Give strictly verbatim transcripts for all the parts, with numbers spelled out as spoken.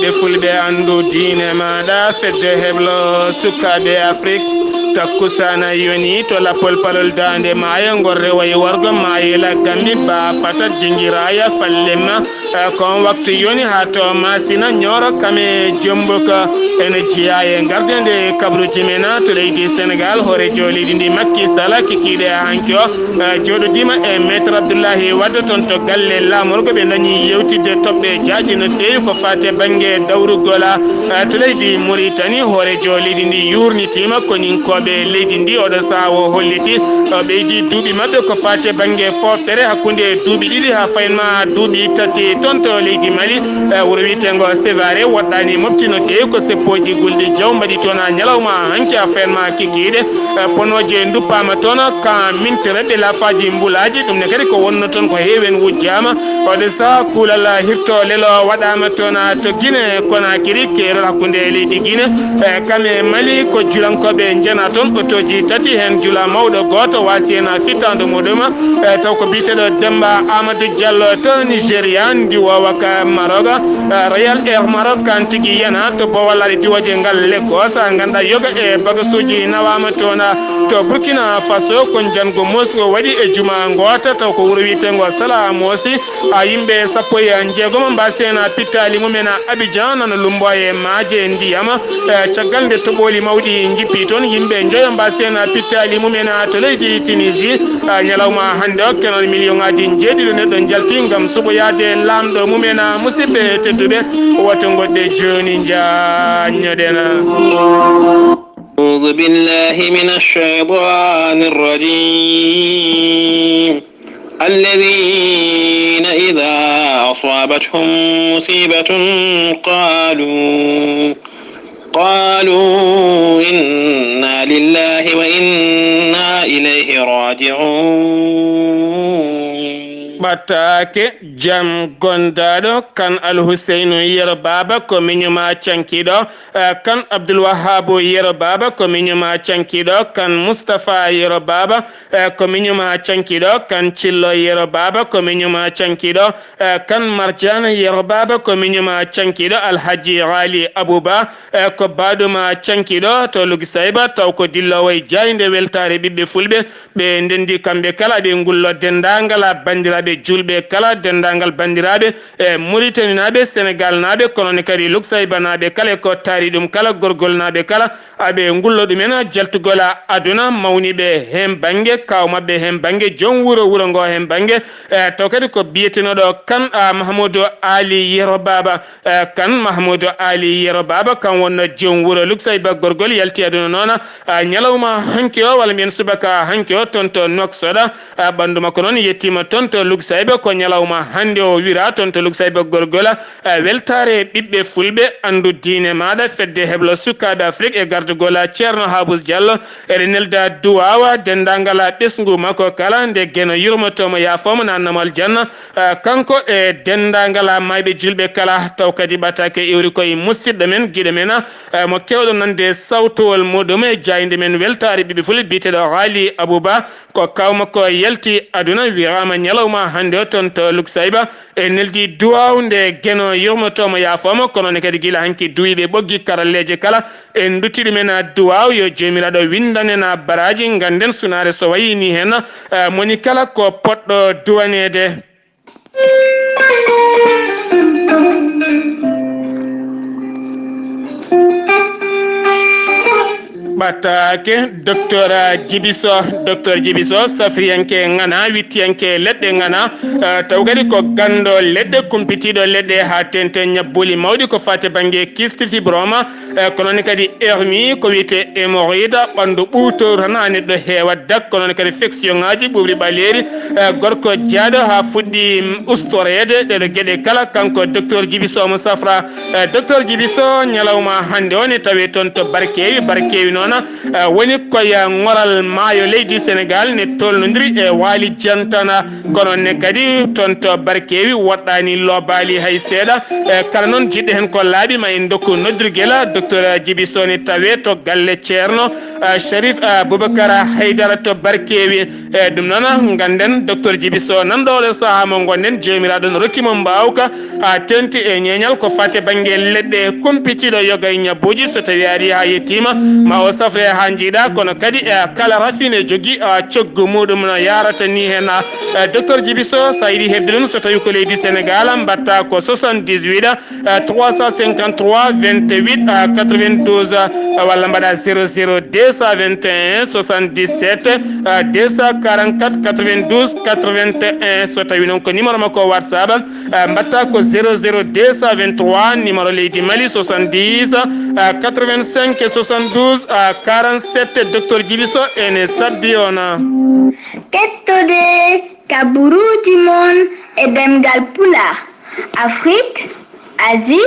E fulɓe anndu diine maaɗa, fedde heblo sukaaɓe Afrik. Takkusaana yoni to lappol palol daande maayo, ngol rewoyi worgo maayo laggami ba patat jingiraaya fallemma. Eh, kon waktu yoni haa to Masina, Ñooro, Kame, Jombuka. Ene jeyaa e ngardende kabruuji men to leydi Senegal, hooreejo leydi ndi Makki Sala kikiiɗe hanki o. Eh, jooɗodiima e Maître Abdoulaye Wade toon to galle laamorgo. Ɓe ndañi yewtidde toɓɓe jaaƴe no feewi ko faati e bannge dawrugol, eh, to leydi Mauritanie. Hooreejo leydi ndi yuurnitiima koninkooɓe leydi ndi. Oɗo sahaa o holliti, eh, ɓeydi duuɓi maɓɓe ko faati e bannge fooftere hakkunde duuɓi ɗiɗi haa fayin ma duuɓi tati toon to leydi Mali. Eh, wuro wiyeteengo Sévaré woɗɗaani mofti no feewi ko seppooji gulɗi jaw mbaɗi toon haa ñalawma hanki haa fayin ma kikiiɗe. Eh, ponooje nduppaama toon, ka mintere ɓe laafaaji mbulaaji, ɗum ne kadi ko wonno toon ko heewi en wujjaama. Oɗo sahaa kuulal hirto lelo waɗaama toon to Guinée Conakry, keerol hakkunde leydi Guinée, eh, kam e Mali, ko julankooɓe njena toon, otooji tati, heen jula mawɗo gooto waasi heen fittaandu muɗum, eh, taw ko biyeteeɗo Demba Amadou Diallo to Nigéria, ndiwoowa ka Maroc, eh, Royal Air Maroc, kan tigi yana to bowal laaɗe diwooje ngal Lagos, ngannduɗaa yoga e bagasuuji nawaama toon, to Burkina Faso, ko njanngu Moscou waɗi e juma ngoota, taw ko wuro wiyeteengo Salamosi, a yimɓe sappo e jeegom mbaasi heen pittaali mumen Abidjan, nana lummbo e maaje ndiyam. E caggal nde toɓooli mawɗi njippi toon, yimɓe njoyo mbaasi heen pittaali mumen to leydi Tunisie. E ñalawma hannde o, kenon miliyoŋaaji njeeɗiɗo neɗɗo njalti ngam suɓoyaade laamɗo mumen. Musidɓe tedduɓe, woto ngoɗɗe jooni njaññoɗen. أعوذ بالله من الشيطان الرجيم. الذين إذا أصابتهم مصيبة قالوا، قالوا إنا لله وإنا إليه راجعون. Ɓattaake jam gondaaɗo kan Alhuseynu Yero Baaba ko miñuma cankiiɗo. Eh, kan Abdul Wahaabu Yero Baaba ko miñuma cankiiɗo, kan Mustafa Yero Baaba, eh, ko miñuma cankiiɗo, kan Cillo Yero Baaba ko miñuma cankiiɗo, eh, kan Marjaan Yero Baaba ko miñuma cankiiɗo, Alhaji Raali Abuba, eh, ko baaɗuma cankiiɗo to Lugisayba, taw ko dilloowo e jaaynde weltaare ɓiɓɓe fulɓe, ɓe ndenndi kamɓe kala, ɓe ngullo denndaangal banndiraaɓe juulɓe kala, denndaangal banndiraaɓe e Muritaninaaɓe, Senegaalnaaɓe, kono ne kadi Luksaybanaaɓe kala e ko taari ɗum kala, Gorgolnaaɓe kala, aɓe ngullo ɗumen jaltugol aduna, mawniiɓe heen bannge, kaaw maɓɓe heen bannge, joom wuro, wuro ngo heen bannge, e taw kadi ko biyetenooɗo kan, a, Mahmoudou Ali Yero Baaba, e kan Mahmoudou Ali Yero Baaba, kan wonno joom wuro Luksayba Gorgol, yalti aduna noona, a, ñalawma hanki o, walla mbiyen subaka hanki o, toon to Nouakchott, a, ɓanndu makko noon yettiima toon to Luksayba, ko ñalawma hannde o wira toon to Luksayba Gorgol, a, weltaare ɓiɓɓe fulɓe, anndu diine maaɗa, fedde heblo sukaaɓe Afrik e gardugol Ceerno Habous Diallo, eɗen nelda duwaawa denndaangal ɓesngu makko kala, nde Geno yurmotoo mo, yaafoo mo, naatnoo mo aljanna, a, kanko e denndaangal maayɓe juulɓe kala, taw kadi ɓataake iwri koye musidɗo men, giɗo men, a, mo keewɗo nande sawtowol muɗum e jaaynde men weltaare ɓiɓɓe fulɓe biyeteeɗo Raali Abuba, ko kaaw makko yalti aduna, wiraama ñalawma hannde o toon to Luksayba, e neldi duwaaw nde Geno yurmotoo mo, yaafoo mo, kono ne kadi gila hanki duwiiɓe ɓoggi karalleeje kala, en ndutti ɗumen duwaaw, yo Joomiraaɗo winndan en baraaji, ngannden sunaare so wayii nii heen, eh, moni kala ko potɗo duwaneede. Ɓattaake, Docteur Djiby Sow, Docteur Djiby Sow, safriyanke ŋana, wittiyanke leɗɗe ŋana, eh, taw kadi ko ganndo leɗɗe, kumpitiiɗo leɗɗe haa teeŋti ñabbuuli mawɗi ko faati bannge kyste fibrome, eh, kono ne kadi hernie, ko wiyetee hémorroïde, ɓanndu ɓuutoru tan haa neɗɗo heewa dak, kono ne kadi infectionŋaaji ɓuuɓri ɓaleeri, eh, gorko jaaɗo haa fuɗɗi, mm, ustoreede, ɗeeɗo geɗe kala, kanko Docteur Djiby Sow mo safra. Eh, Docteur Djiby Sow, ñalawma hannde o ne tawee toon to Barkeewi, Barkeewi noon, Eh, woni koye ngoral maayo leydi Senegal ne tolnodiri e waali jantana. Kono ne kadi toon to Barkewi woɗɗaani loobaali hay seeɗa. Eh, kala noon jiɗɗo heen ko laaɓi ma en ndokku noddirgel docteur Djiby Sow ne tawee to galle Ceerno, eh, Sharif, eh, Boubacar Haydara to Barkewi. Eh, ɗum noon ngannden docteur Djiby Sow nan ɗo oɗo sahaa mo ngonɗen, Joomiraaɗo no rokki mo mbaawka haa teeŋti e ñeeñal ko faati e bannge leɗɗe, kumpitiiɗo yoga e ñabbuuji. So tawii arii haa yettiima, ma o safre haa njiiɗa, kono kadi, eh, kala rafi ne jogii, ah, coggu muuɗum no yaarata ni heen. Ah, eh, docteur Djiby Sow, so a yiɗi heɓde ɗum, so tawii ko leydi Senegal, mbaɗta ko soixante-dix-huit, eh, trois cent cinquante-trois, vingt-huit, eh, quatre-vingt-douze, eh, walla mbaɗa zéro zéro deux cent vingt et un soixante-dix-sept, eh, deux cent quarante-quatre quatre-vingt-douze quatre-vingt-un. So tawi noon ko numéro makko WhatsApp, eh, mbaɗta ko zéro zéro deux cent vingt-trois, numéro leydi Mali, soixante-dix, eh, quatre-vingt-cinq soixante-douze, eh, quarante-sept. Docteur Djiby Sow ene sabbi on. Kettode kaburuuji mon e ɗemngal Pulaar, Afrique, Asie,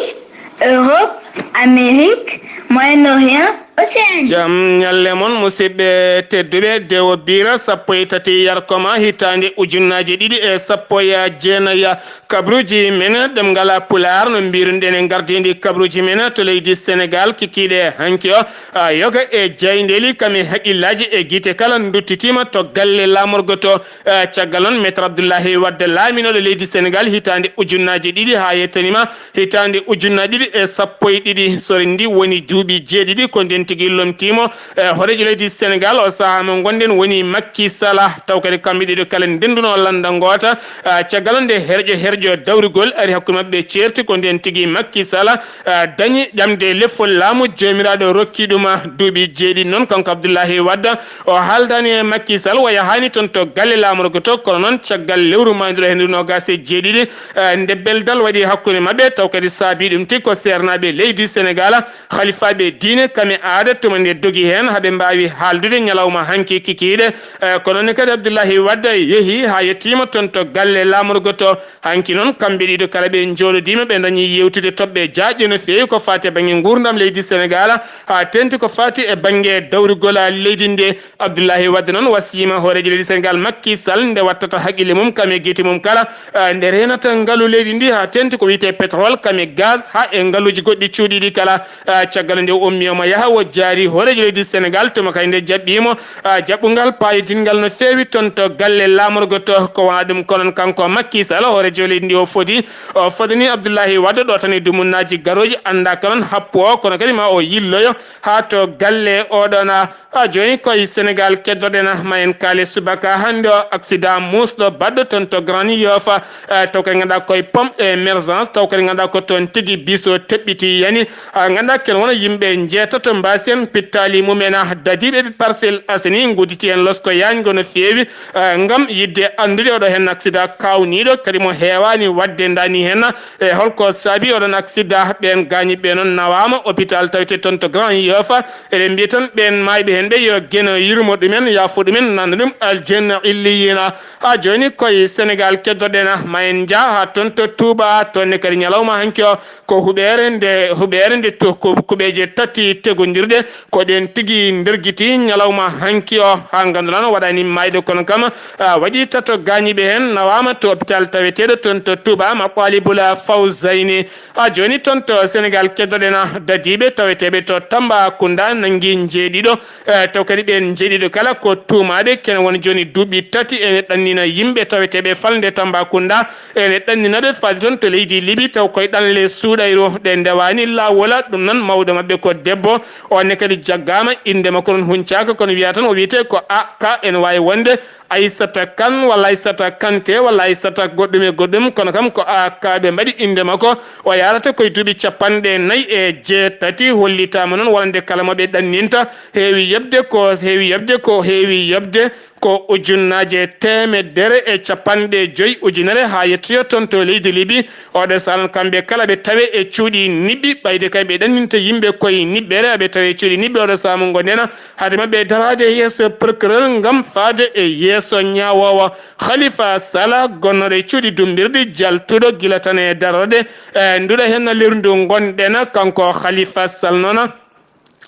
Europe, Amérique, Moyen-Orient, Océanie. Jam ñalle mon, musidɓe tedduɓe, Dewo Bira, sappo e tati yarkoma, hitaande ujunnaaji ɗiɗi e sappo e jeenayi. Kabaruuji men ɗemngal Pulaar, no mbiiruɗen e ngardiindi kabaruuji men to leydi Senegal, kikiiɗe hanki o, a, yoga e jayndeli, kam e haqqillaaji e gite kala nduttitiima to galle laamorgo to. Eh, caggal noon, Maître Abdoulaye Wade, laaminooɗo leydi Senegal hitaande ujunnaaji ɗiɗi haa yettaniima hitaande ujunnaaji ɗiɗi e sappo e ɗiɗi, so renndi woni duuɓi jeeɗiɗi ko ndeen tigi lomtiimo, eh, hooreejo leydi Senegal o sahaa mo ngonɗen woni Macky Sall, taw kadi kamɓe ɗiɗo kala ndennduno lannda ngoota. Eh, caggal nde herƴo herƴo dawrugol ari hakkunde maɓɓe ceerti, ko ndeen tigi Macky Sall, eh, dañi ƴamde leffol laamu, Joomiraaɗo rokki ɗum duuɓi jeeɗiɗi noon, kanko Abdoulaye Wade. O haaldaani e Macky Sall, o yahaani toon to galle laamorgo to, kono noon caggal lewru maayduɗo henndu noogaas e jeeɗiɗi, eh, nde beldal waɗi hakkunde maɓɓe, taw kadi saabii ɗum tigi ko seernaaɓe leydi Senegal, halifaaɓe diine, kam e aada, tuma nde dogi heen, haa ɓe mbaawi haaldude ñalawma hanki kikiiɗe. Eh, kono noon kadi Abdoulaye Wade yehi haa yettiima toon to galle laamorgo to. Hanki noon, kamɓe ɗiɗo kala ɓe njooɗodiima, ɓe ndañi yeewtude toɓɓe jaajɗe no feewi ko faati e bannge nguurndam leydi Senegal, haa teeŋti ko faati e bannge dawrugol leydi ndi. Abdoulaye Wade noon wasiyiima hooreejo leydi Senegal Macky Sall nde wattata haqqille mum kam e gite mum kala, eh, nde reenata ngalu leydi ndi haa teeŋti ko wiyetee pétrole kam e gaz haa e ngaluuji goɗɗi cuuɗiiɗi kala. Eh, caggal nde o ummi omo yaha, o jaari hooreejo leydi Senegal, tuma kay nde jaɓɓiimo, eh, jaɓɓungal paayodingal no feewi toon to galle laamorgo to. Ko wonaa ɗum, kono noon kanko Macky Sall, hooreejo leydi ndi, o fodi, o fodani Abdoulaye Wade ɗo tan e dumunnaaji garooji, anndaa ko noon happu o, kono kadi ma o yilloyo haa to galle oɗon. Haa jooni koye Senegal keddoɗen, ma en kaale subaka hannde o accident muusɗo baɗɗo toon to Grand Yoff, eh, taw kadi ngannduɗaa koye pont émergence, taw kadi ngannduɗaa ko toon tigi biso teɓɓiti yani. Ah, ngannduɗaa ken wona yimɓe njeetato mbaasi en pittaali mumen, ah, dadiiɓe ɓe Parcelles Assainies ngudditi en losko yaajngo no feewi, ah, ngam yiɗde anndude oɗo heen accident kaawniiɗo, kadi mo heewaani waɗde ndaani heen. E holko saabi oɗon accident? Ɓeen gaañiiɓe noon nawaama hôpital tawetee toon to Grand Yoff. Eɗen mbiya tan ɓeen maayɓe heen ɓe yo Geno yurmo ɗumen, yaafo ɗumen, nanda ɗum aljanna illiyina. Haa jooni koye Senegal keddoɗen, ma en njah haa toon to Touba, toon ne kadi ñalawma hanki o ko huɓeere nde, huɓeere nde to-, ko kuɓeeje tati tegondirɗe, ko ɗeen tigi ndergiti ñalawma hanki o, haa ngannduɗaa no waɗani maayde, kono kam, a, waɗi tato gaañiiɓe heen, nawaama to hôpital taweteeɗo toon to Touba, Matsalibul Fawzayni. Haa jooni toon to Senegal keddoɗen dadiiɓe taweteeɓe to Tambacounda nanngi njeeɗiɗo, eh, taw kadi ɓeen njeeɗiɗo kala ko tuumaaɓe, kene woni jooni duuɓi tati ene ɗannina yimɓe taweteeɓe falnde Tambacounda, ene ɗannina ɓe faade toon to leydi Libi, taw koye ɗanle suuɗayru ɗe ndewaani laawol. Ɗum noon mawɗo maɓɓe ko debbo, oon ne kadi jaggaama, innde makko noon huncaaka, kono wiyaa tan o wiyetee ko A K, ene waawi wonde Aissata Kane walla Aissata Kanté walla Aissata goɗɗum e goɗɗum, kono kam ko A K ɓe mbaɗi innde makko. O yahrata koye duuɓi capanɗe nayi e jeetati, hollitaama noon wonande kala mo ɓe ɗanninta, heewi yoɓde ko heewi yoɓde ko heewi yoɓde ko ujunnaaje teemedere e capanɗe joyi ujunere haa yettoyoo toon to leydi Libi. Oɗo sahaa noon kamɓe kala ɓe tawe e cuuɗi niɓɓi, ɓayde kay ɓe ɗanninta yimɓe koye niɓɓere, aɓe tawe e cuuɗi niɓɓi oɗo sahaa mo ngonɗen. Hade maɓɓe daraade e yeeso procureur ngam faade e yeeso ñaawoowo, Khalifa Sall, gonnooɗo e cuuɗi dummbirɗi, jaltuɗo gila tan e darorɗe, e nduɗo heen lirndu ngonɗen. Kanko Khalifa Sall noon,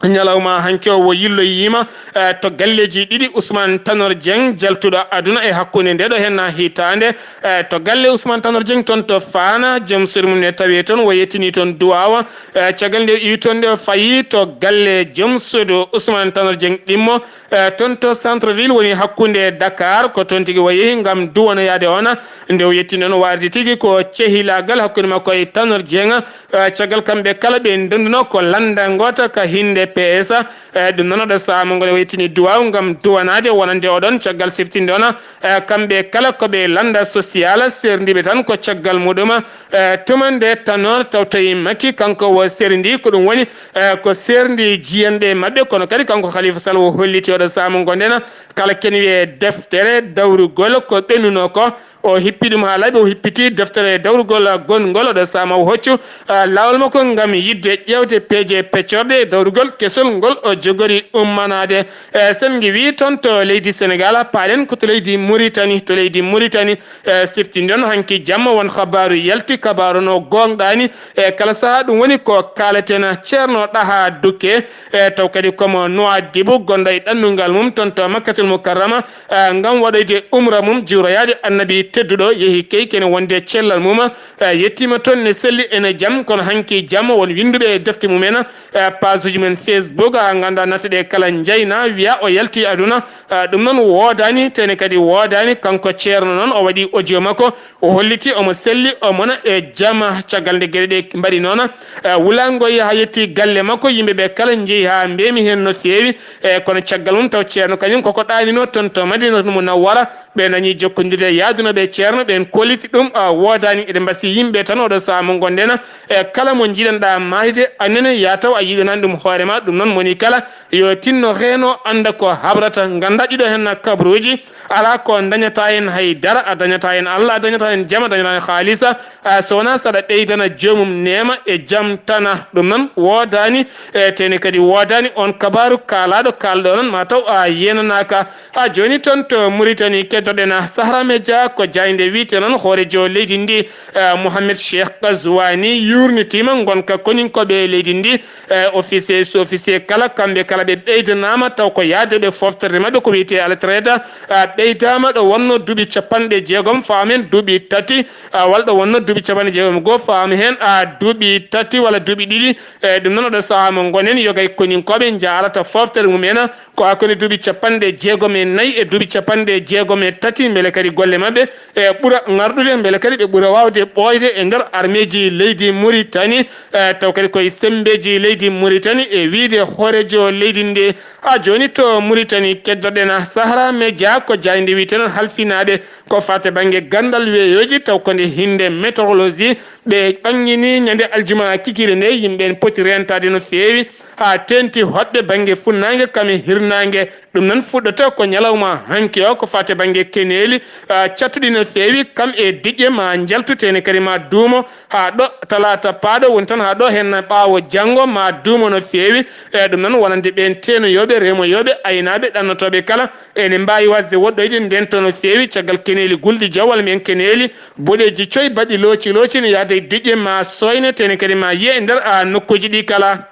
Ñalawma hanki o wo yilloyiima, eh, to galleeji ɗiɗi Ousmane Tanor Dieng, jaltuɗo aduna e hakkunde nde ɗo henna hitaande. Eh, to galle Ousmane Tanor Dieng toon to Faana, joom suudu mum ne tawi toon, wo yettini toon duwaawa. Eh, caggal nde o iwi toon, nde o fayi to galle joom suudu Ousmane Tanor Dieng ɗimmo, eh, toon to centre ville, woni hakkunde Dakar, ko toon tigi o yehi ngam duwanoyaade ona. Nde o yettini ɗoon, o waardi tigi ko cehilaagal hakkunde makko e Tanor Dieng. Eh, caggal kamɓe kala ɓe ndennduno ko lannda ngoota ka hinnde P S. Eh, ɗum noon oɗo sahaa mo ngol o yettini duwaaw ngam duwanaade wonande oɗon caggal siftinde ona. Eh, kamɓe kala ko ɓe lannda social, seerndiiɓe tan ko caggal muɗum. Eh, tuma nde Tanor tawtoyi Makki, kanko wo seerndi, ko ɗum woni, eh, ko seerndi jiyanɗe maɓɓe, kono kadi kanko Khalifa Sall o holliti oɗo sahaa mo ngonɗen kala ken wiye deftere dawrugol ko ɓennuno ko, o hippi ɗum haa laaɓi, o hippiti deftere dawrugol gonngol, oɗo sahaa ma o hoccu, ah, laawol makko ngam yiɗde ƴeewde peeje peccorɗe e dawrugol kesol ngol o jogori ummanaade. Eh, sen ngi wi toon to leydi Senegal, paalen ko to leydi Muritani, to leydi Muritani, eh, sifti nden hanki jamma won kabaaru yalti, kabaaru no goongɗaani, e kala sahaa ɗum woni ko kaalaten. Ceerno Ɗaha Dukke, e taw kadi komo Nuwaadibu, gonɗo e ɗannungal mum toon to Makkatul Mukarrama, eh, ngam waɗoyde umra mum, juuroyaade Annabi tedduɗo, yehi key kene wonde cellal mum, eh, yettiima toon ne selli ene jam, kono hanki jamma won winnduɓe e defte mumen, eh, page uji men Facebook, haa ngannduɗaa nata ɗe kala njayna, wiya o yalti aduna. Eh, ɗum noon woodaani, tene kadi woodaani, kanko ceerno noon o waɗi audio makko, o holliti omo selli, o mona e jama. Caggal nde geɗe ɗe mbaɗi noon, eh, wulaango haa yetti galle makko, yimɓe ɓe kala njehi haa mbeemi heen no feewi. Eh, kono caggal mum taw ceerno kañum koko ɗaanino toon to Madinatul Munawwara. Ɓe nani jokkondirde yaadunooɓe e ceerno, ɓeen kolliti ɗum, ah, woodaani. Eɗen mbasi yimɓe tan oɗo sahaa mo ngonɗen, e kala mo njiɗanɗaa maayde, annene ya taw a yiɗanaani ɗum hoore ma. Ɗum noon moni kala yo tinno reeno, annda ko habrata, ngannda ɗiɗo heen kabruuji, alaa ko dañata heen hay dara, a dañata heen Allah, a dañata heen jama, a dañata heen haalisa, a so wonaa saɗa ɓeydana joomum neema e jam tana. Ɗum noon woodaani, e tene kadi woodaani on kabaaru kaalaaɗo kaalɗo noon ma taw a yenanaaka. Haa jooni toon to Muritani keddoɗen Sahara Media ko jaaynde wiyte noon hoorejo leydi ndi, eh, Mohamed Cheikh Ghazouani yuurnitiima ngonka koninkooɓe leydi ndi, eh, officier, sous-officier kala, kamɓe kala ɓe ɓeydanaama taw ko yaade ɓe foftorde maɓɓe ko wiyte altraide, eh, ɓeydaama ɗo wonno duuɓi capanɗe jeegom faamen duuɓi tati, eh, walla ɗo wonno duuɓi capanɗe jeegom goo faam heen, ah, duuɓi tati walla duuɓi ɗiɗi. Eh, ɗum noon oɗo sahaa mo ngonen yogay koninkooɓe njaarata foftorde mum en, ko hakkunde duuɓi capanɗe jeegom e nayi e duuɓi capanɗe jeegom e tati, mbele kadi golle maɓɓe e ɓura ŋarɗude, mbele kadi ɓe ɓura waawde ɓooyde e nder armeeji leydi Muritani, e taw kadi koye semmbeeji leydi Muritani, e wiyde hooreejo leydi ndi. Haa jooni to Muritani keddoɗen Sahara Media ko jaaynde wiyte noon halfinaaɓe ko faati bannge ganndal weeyooji, taw ko nde hinnde météorologie, ɓe ɓanngini ñande aljuma kikiiɗe nde, yimɓe en poti reentaade no feewi, haa teeŋti hoɗɓe bannge funnaange kam e hirnaange. Ɗum noon fuɗɗoto ko ñalawma hanki o, ko faati bannge keneeli, ah, cattuɗi no feewi, kam e diƴƴe ma njaltu, tene kadi ma duumo haa ɗo talaata paaɗo, woni tan haa ɗo heen ɓaawo janngo ma duumo no feewi. E ɗum noon wonande ɓeen teenoyooɓe, remoyooɓe, aynaaɓe, ɗannotooɓe kala, ene mbaawi waasde woɗɗoyde ndeen to no feewi, caggal keneeli gulɗi jaw walla mbiyen keneeli boɗeeji coy baɗɗi looci looci, ne yahda e diƴƴe ma sooyne, tene kadi ma yiye e nder, a, nokkuuji ɗi kala.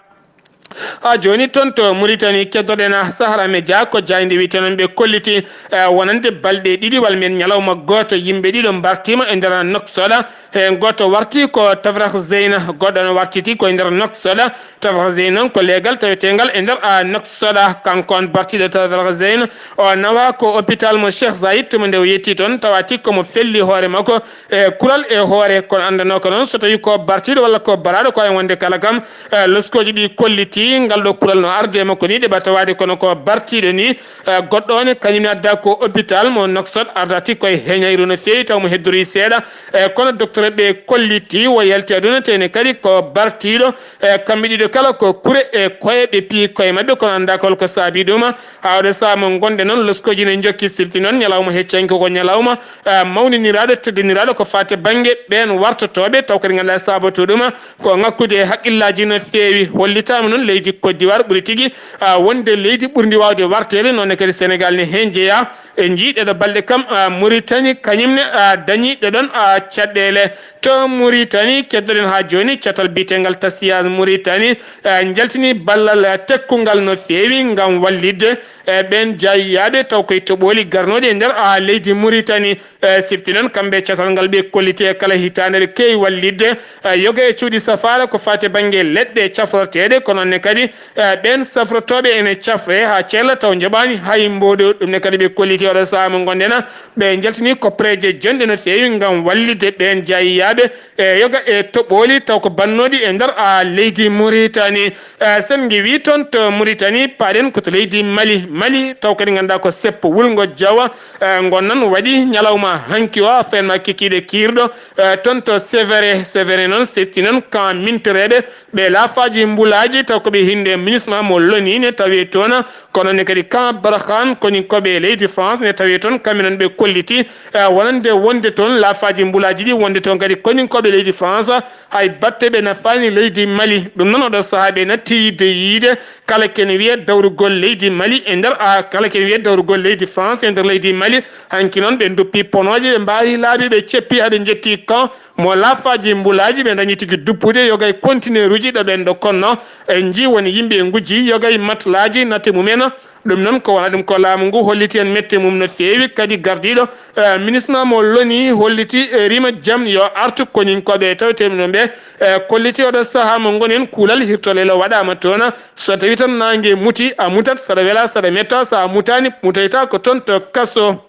Haa jooni toon to Muritani keddoɗen Sahara Media ko jaaynde wiyte noon ɓe kolliti, eh, wonande balɗe ɗiɗi walla mbiyen ñalawma gooto yimɓe ɗiɗo mbartiima e nder Nouakchott. Heen gooto warti ko Tafrakh Zeyna, goɗɗo no wartiti ko e nder Nouakchott. Tafrakh Zeyna noon ko leegal taweteengal e nder, a, Nouakchott. Kanko on bartiiɗo Tafrakh Zeyna, o nawa ko hôpital mo Cheikh Zayed, tuma nde o yetti toon tawa tigi ko mo felli hoore makko e kural e hoore. Kono anndanoo ko noon so tawii ko bartiiɗo walla ko baraaɗo, ko en wonde kala kam, eh, loskooji ɗi kolliti ngal ɗo kural no arde e makko ni, ɗeɓa tawaade kono ko bartiiɗo ni. Eh, goɗɗo o ne kañum ne adda ko hôpital mo Nouakchott, ardati koye heñayru no feewi, taw mo heddori seeɗa. Eh, kono docteur ɓe kolliti o yalti aduna, tene kadi ko bartiiɗo. Eh, kamɓe ɗiɗo kala ko kure e koye, ɓe piyi koye maɓɓe, kono annda ko holko saabi ɗum. Haa oɗo sahaa mo ngonɗen noon, loskooji ne njokki firti noon, ñalawma heccanke ko ñalawma, eh, mawniniraaɗo, teddiniraaɗo ko faati bannge ɓeen wartotooɓe, taw kadi ngannduɗaa saabotoo ɗum ko ŋakkude e haqqillaaji no feewi. Hollitaama noon leydi Côte d'Ivoire ɓuri tigi, ah, wonde leydi ɓurndi waawde warteede, noon ne kadi Senegal ne heen jeyaa. En njii ɗeɗo balɗe kam, a, Muritani kañum ne, a, dañi ɗeɗon, a, caɗeele. To Muritani, keddoɗen haa jooni, catal biyetengal Tasiyas Muritani, a, njaltini ballal, a, tekkungal no feewi ngam wallitde, e, ɓeen jaayiyaaɓe taw koye toɓooli garnooɗi e nder, a, leydi Muritani. E, sifti noon kamɓe catal ngal ɓe kolliti e kala hitaande ɓe keewi wallitde, e, yoga e cuuɗi safaara ko faati bannge leɗɗe cafrorteeɗe, kono ne kadi, e, ɓeen safrotooɓe ene cafre haa ceerla taw njoɓaani hay mboɗo. Ɗum ne kadi ɓe kolliti oɗo sahaa mo ngonɗen, ɓe njaltini koppareeje jonɗe no feewi ngam wallitde ɓeen jaayiyaaɓe e yoga e toɓooli taw ko bannooɗi e nder, a, leydi Muritani. E, sen ngiwii toon to Muritani, paaɗen ko to leydi Mali. Mali taw kadi ngannduɗaa ko seppo wulngo jawa, e, ngo noon waɗi ñalawma hanki o, fenma kikiiɗe kiirɗo, e, toon to Sévaré. Sévaré noon sefti noon kan mintoreeɓe ɓe laafaaji mbulaaji taw ko ɓe hinnde MINUSMA mo loni ne tawi toon, kono ne kadi kan Barkhane koni ko ɓe leydi France ne tawi toon kamɓe noon ɓe kolliti, e, wonande wonde toon laafaaji mbulaaji ɗi wonde toon kadi koni ko ɓe leydi France hay batte ɓe nafaani leydi Mali. Ɗum noon oɗo sahaa ɓe natti yiide yiide kala kene wiye dawrugol leydi Mali e nder, a, kala kene wiye dawrugol leydi France e nder leydi Mali. Hanki noon ɓe duppi ponooje, ɓe mbaari laabi, ɓe ceppi haa ɓe njetti kan mo laafaaji mbulaaji, ɓe dañi tigi duppude yogay kontineeruuji ɗo ɓen ɗo konno. En njii woni yimɓe e ngujji yogay matlaaji natte mumen. Ɗum noon ko wona ɗum ko laamu ngu holliti en mette mum no feewi. Kadi gardiiɗo, eh, MINUSMA mo loni holliti, eh, rima jam yo artu koninkooɓe taweteeɓe ɗon ɓe, eh, kolliti oɗo sahaa mo ngonen kuulal hirtolelo waɗaama toon. So tawi tan naange muti, a mutat, saɗa wela, saɗa metta, so a mutaani, mutayta ko toon to kaso.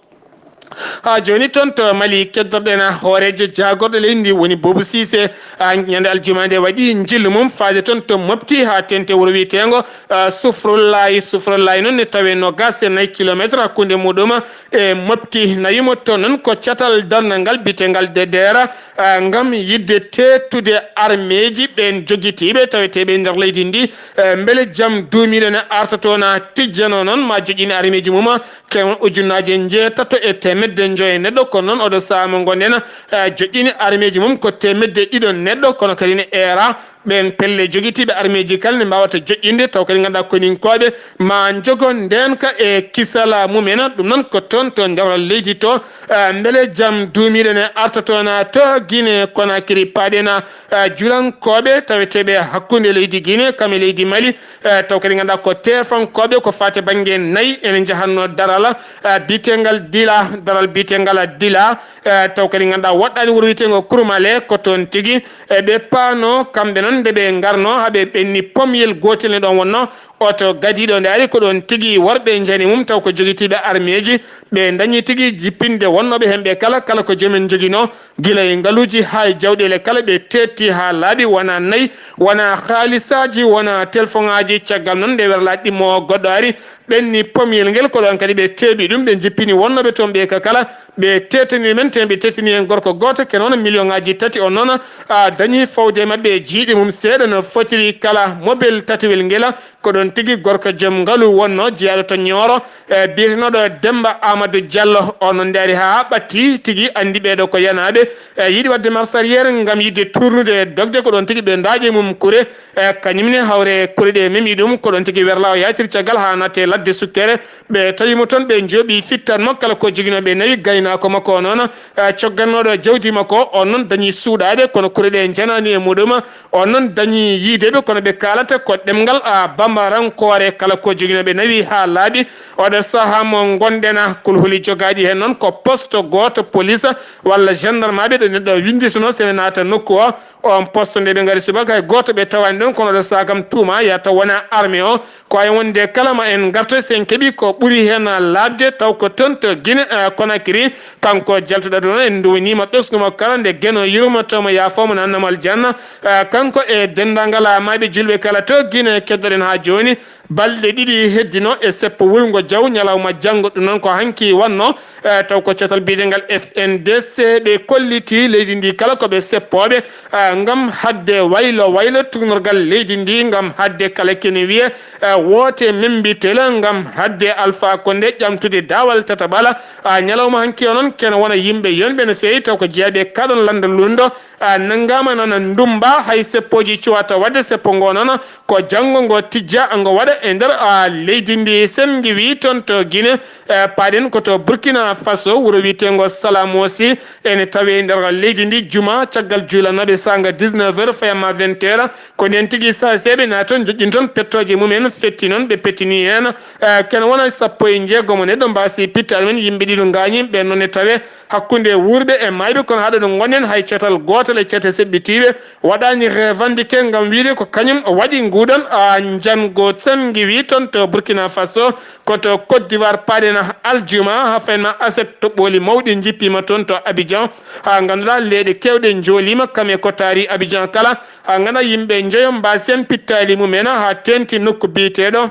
Haa jooni toon to Mali, keddorɗen hooreejo jaagorɗo leydi ndi woni Bobu Siise. A, ñande aljuma nde waɗi njillu mum faade toon to Mopti haa teŋti wuro wiyeteengo, a, Sufrullahi. Sufrullahi noon ne tawe noogaas e nayi kilomeetre hakkunde muɗum e Mopti. Nawi mo toon noon ko catal darnal ngal biyeteengal Dedera, a, ngam yiɗde teettude armeeji ɓeen jogitiiɓe taweteeɓe e nder leydi ndi, a, mbele jam duumiiɗo ne arta toon, a, tijjanoo noon ma joƴƴini armeeji mum, kewon ujunnaaje njeetato e teemedde njoyo e neɗɗo. Kono noon oɗo sahaa mo ngonɗen, a, joƴƴini armeeji mum ko teemedde ɗiɗo neɗɗo, kono kadi ne eera ɓeen pelle jogitiiɓe armeeji kala ne mbaawata joƴƴinde, taw kadi ngannduɗaa koninkooɓe ma njogo ndeenka e kisala mumen. Ɗum noon ko toon to njawral leydi to, a, mbele jam duumiiɗo ne arta toon, a, to Guinée Conakry. Paaɗen, a, julankooɓe taweteeɓe hakkunde leydi Guinée kam e leydi Mali, e, taw kadi ngannduɗaa ko teefankooɓe ko faati bannge nayi ene njahannoo daral, e, biyeteengal Dila, daral biyeteengal Dila, e, taw kadi ngannduɗaa woɗɗaani wuro wiyeteengo Kurmale ko toon tigi, e, ɓe paanoo kamɓe noon nde ɓe ngarnoo haa ɓe ɓenni pomyel gootel ne ɗoon wonnoo oto gadiiɗo nde ari ko ɗoon tigi worɓe njani mum taw ko jogitiiɓe armeeji ɓe dañi tigi jippinde wonnooɓe heen ɓe kala, kala ko joomen njoginoo. Gila e ngaluuji haa e jawɗeele kala ɓe teetti haa laaɓi, wonaa nayi, wonaa haalisaaji, wonaa telefoŋaaji. Caggal noon nde werlaaɗo ɗimmo goɗɗo ari, ɓenni pomyel ngel, ko ɗoon kadi ɓe teeɓi ɗum, ɓe njippini wonnooɓe toon ɓe ka kala, ɓe teetani men, teen ɓe teetani heen gorko gooto, kene wona miliyoŋaaji tati. On noon, a, dañi fawde e maɓɓe e jiiɗe mum seeɗa no fotiri. Kala mobel tatiwel ngel, ko ɗoon tigi gorko joom ngalu wonnoo jeyaaɗo to Ñooro, e, biyetenooɗo Demmba Aamadu Jallo. On noon nde ari haa ɓatti tigi anndi ɓeeɗo ko yanaaɓe, e, yiɗi waɗde marche arrière ngam yiɗde tuurnude e dogde. Ko ɗoon tigi ɓe ndaaƴi e mum kure, e, kañum ne hawre kure ɗe memi ɗum. Ko ɗoon tigi werlaa o yaaciri caggal haa natte ladde sukkere. Ɓe tawi mo toon, ɓe njooɓi fittan mo kala ko joginoo, ɓe nawi gaynaako makko o noon, e, coggannooɗo jawdi makko o. On noon dañi suuɗaade, kono kure ɗe njanaani e muɗum. On noon dañi yiideɓe, kono ɓe kaalata ko ɗemngal, a, bambarankoore. Kala ko joginoo ɓe nawi haa laaɓi. Oɗo sahaa mo ngonɗen, a, kulhuli jogaaɗi heen noon ko poste gooto police walla gendarmaaɓe ɗo neɗɗo winnditnoo sene naata nokku o. On poste nde ɓe ngari subaka hay gooto ɓe tawaani ɗoon, kono oɗo sahaa kam tuuma ya taw wonaa armée o. Ko ay wonde kala ma en ngartoy sen keɓi ko ɓuri heen laaɓde taw ko toon to Guinée, a, Conakry. Kanko jaltuɗo ɗo en nduwaniima ɓesngu makko kala nde Geno yurmoto mo yaafoo mo nannamo aljanna. A, kanko e denndaangal a mayɓe julɓe kala to Guinée keddoɗen haa jooni. Balɗe ɗiɗi heddino e seppo wulngo jaw ñalawma janngo, ɗum noon ko hanki wannoo, e, taw ko catal biyetengal F N D C ɓe kolliti leydi ndi kala ko ɓe seppooɓe, e, ngam haɗde waylo waylo tuugnorgal leydi ndi, ngam haɗde kala kene wiye, e, woote membitel ngam haɗde Alpha Condé ƴamtude daawal tataɓal. A, ñalawma hanki o noon kene wona yimɓe yonɓe no feewi taw ko jeyaaɓe e kaɗon lannda lunndo, a, nanngaama noon ndummba hay seppooji cuwata waɗde seppo ngo noon ko janngo ngo tijja. ngo waɗa e nder, a, leydi ndi. Sen ngi wi toon to Guinée, e, paaɗen ko to Burkina Faso, wuro wiyeteengo Salamosi, ene tawee nder leydi ndi. Juma, caggal juulanooɓe saanga dix-neuf heures, fayama vingt heures, ko ndeen tigi saaseeɓe naati toon, njoƴƴini toon pettooje mum en, fetti noon, ɓe pettini heen, e, kene wona sappo e jeegom neɗɗo mbaasi pittaali mum en, yimɓe ɗiɗo ngaañi, ɓeen noon ne tawee hakkunde wuurɓe e maayɓe, kono haa ɗo ngonɗen hay catal gootal e cate seɓɓitiiɓe waɗaani revendiqué ngam wiyde ko kañum waɗi nguuɗoon, a, njanngo. Sen ngi wi toon to Burkina Faso, ko to Côte d'Ivoire paaɗen aljuma, haa fayma aset toɓɓooli mawɗi njippiima toon to Abidjan, haa ngannduɗaa leɗɗe keewɗe njooliima kam e ko taari Abidjan kala, haa ngannduɗaa yimɓe njoyo mbaasi heen pittaali mum en haa teeŋti nokku biyeteeɗo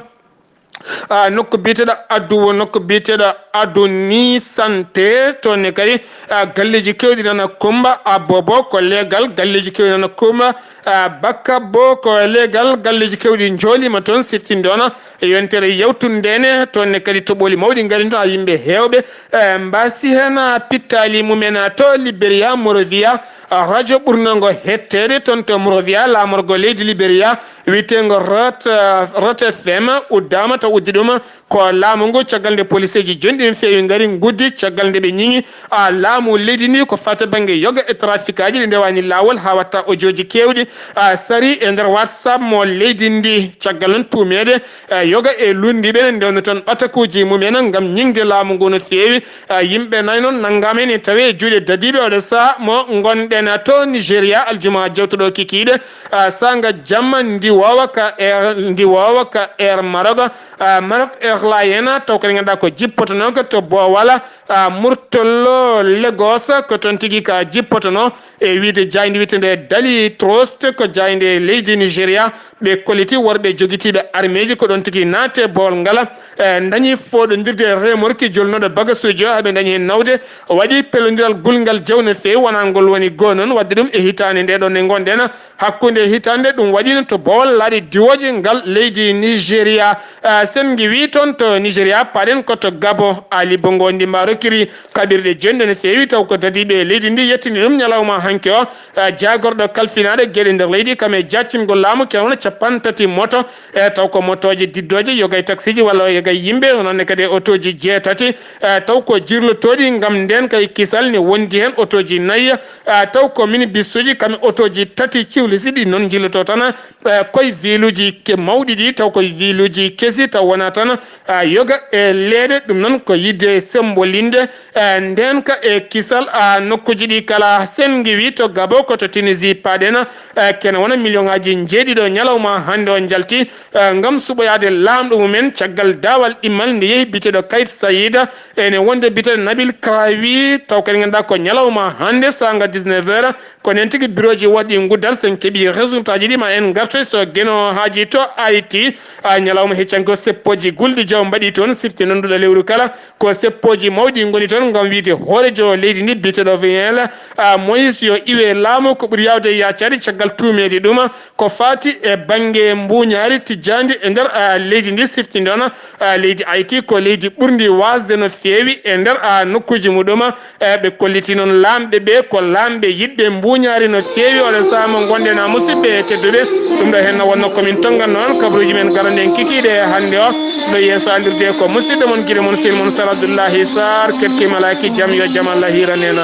a, nokku biyeteeɗo Addu, nokku biyeteeɗo Addu ni Santé, toon ne kadi, a, galleeji keewɗi nana kumba, a, Bobo ko leegal, galleeji keewɗi nana kumba, a, Bakka Bo ko leegal, galleeji keewɗi njooliima toon, siftinde oon e yontere yawtunde nde, toon ne kadi toɓooli mawɗi ngarii toon, a, yimɓe heewɓe, e, mbaasi heen, a, pittaali mum en, a, to Liberia, Monrovia, a, radio ɓurnoo ngo hetteede toon to Monrovia, laamorgo leydi Liberia, wiyeteengo Rot, eh, Rot F M uddaama, taw uddi ɗum ko laamu ngu, caggal nde poliseeji jonɗi no feewi ngari nguddi, caggal nde ɓe ñiŋi, a, laamu leydi ndi ko fata bannge yoga e trafikaaji ɗi ndewani laawol haa watta ojooji keewɗi, a, sari e nder WhatsApp mo leydi ndi. Caggal noon tuumeede, eh, yoga e lunndiiɓe ne ndewna toon ɓatakuuji mum en ngam ñiŋde laamu ngu no feewi. A, yimɓe nayo noon nanngaama ene tawee e juuɗe dadiiɓe oɗo sahaa mo ngonɗen to Nigeria, aljuma jewtuɗo kikiiɗe, a, saanga jamma ndiwoowa ka Air, ndiwoowa ka Air Maroc, a, Maroc Airline, taw kadi ngannduɗaa ko jippotonoo ko to Bowala, a, Murtollo Lagos, ko toon tigi ka jippotonoo. E wiyde jaaynde wiyeteende Daily Trust, ko jaaynde leydi Nigeria, ɓe kolliti worɓe jogitiiɓe armeeji ko ɗoon tigi naati e boowal ngal, e, ndañi fooɗondirde e remorki jolnooɗo bagasuuji o, haa ɓe ndañi heen nawde, waɗi pellondiral gulngal jaw no feewi, wonaa ngol woni goo noon, waɗde ɗum e hitaande nde ɗo nde ngonɗen, hakkunde hitaande ɗum waɗiino to boowal laaɗe diwooje ngal leydi Nigeria. E, sen ngi wi toon to Nigeria, paaɗen ko to Gabo, Ali Bongo Ondimba rokkiri kaɓirɗe jonɗe no feewi, taw ko dadiiɓe e leydi ndi yettini ɗum ñalawma hanki o. E, jaagorɗo kalfinaaɗo geɗe nder leydi, kam e jaccingol laamu, kene wona capanɗe tati moto, e, taw ko motooje diddooje, yoga e taksiiji walla yoga e yimɓe, noon ne kadi e otooji jeetati, e, taw ko jirlotooɗi ngam ndeen kay kisal ne wondi heen otooji nayi, e, taw ko minibisuuji kam e otooji tati ciwlisiɗi noon njilloto tan, e, koye viluuji ke-, mawɗi ɗi, taw koye viluuji kesi, taw wonaa tan, a, yoga e leeɗe, ɗum noon ko yiɗde sembolinde, e, ndeenka e kisal, a, nokkuuji ɗi kala. Sen ngiwi to Gabo ko to Tunisie paaɗen, e, kene wona million ŋaaji njeeɗiɗo ñalawma hannde o njalti, e, ngam suɓoyaade laamɗo mum en caggal daawal ɗimmal nde yehi biteɗo Kayit Sayida, ene wonde biteɗo Nabil Kraoui, taw kadi ngannduɗaa ko ñalawma hannde saanga dix-neuf heures, ko nen tigi birooji waɗi nguddal, sen keɓi résultat ji ɗi ma en ngartoy so Geno haaji to Haïti. A, ñalawma heccanke o seppooji gulɗi jaw mbaɗi toon, sifti nannduɗo lewru kala. Ko seppooji mawɗi ngoni toon ngam wiyde hoorejo leydi ndi biteɗo Vignel, a, Moïse yo iwe laamu ko ɓuri yaawde yaacaade caggal tuumeede ɗum ko faati e bannge mbuuñaari tijjaandi e nder, a, leydi ndi, siftinde on, a, leydi Haïti ko leydi ɓurndi waasde no feewi e nder, a, nokkuuji muɗum. E, ɓe kolliti noon laamɓe ɓe ko laamɓe yiɗɓe mbuuñaari no feewi. Oɗo sahaa mo ngonɗen, a, musidɓe tedduɓe, ɗum ɗo heen no wonno ko min tonnganno on kabaruuji men garanɗi en kikiiɗe hannde o. Ɗo yeeso alirde ko musidɗo mon, giɗo mon, sehil mon Sar Abdoullahi Sarr, keɗki malaaki jam, yo jam Allah hiiran en.